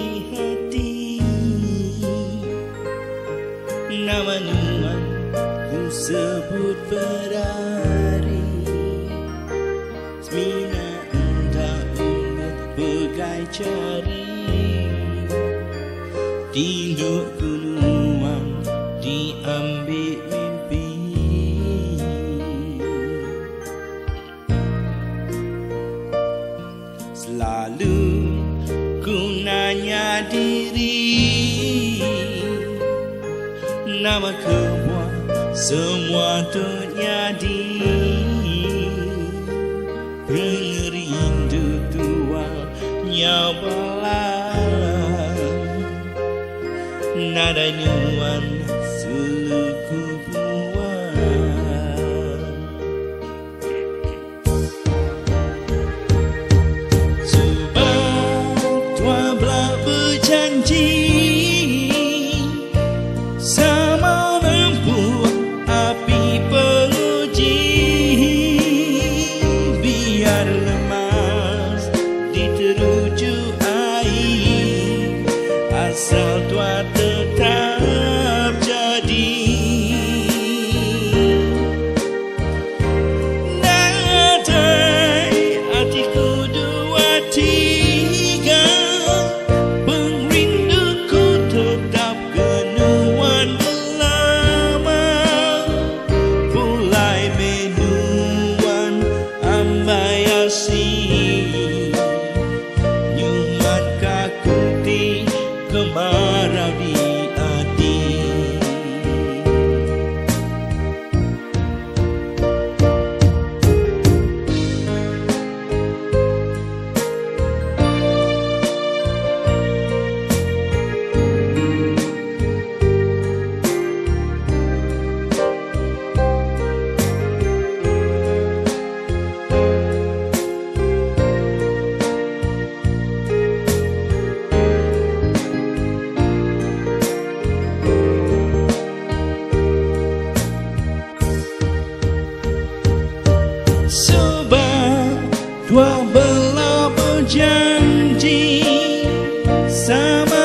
di hati. Nama nuan ku sebut berari. Semina enda ulih pegai jari. Tinduk ku nuan diambi mimpi. Selalu ku nanya diri. Nama kebuah semua tu nyadi. Pengerindu tua nyau belala. Nadai nuan sulu ku buan. Suba tua bela bejanji sama nempuh api penguji. Biar lemas diteruju ai, asal tua tetap jadi. Nadai atiku dua tiga, pengerinduku tetap ke nuan belama. Pulai meh nuan ambai asi, nyuman ka ku ti kemarau di ati. Suba tua bela berjanji sama.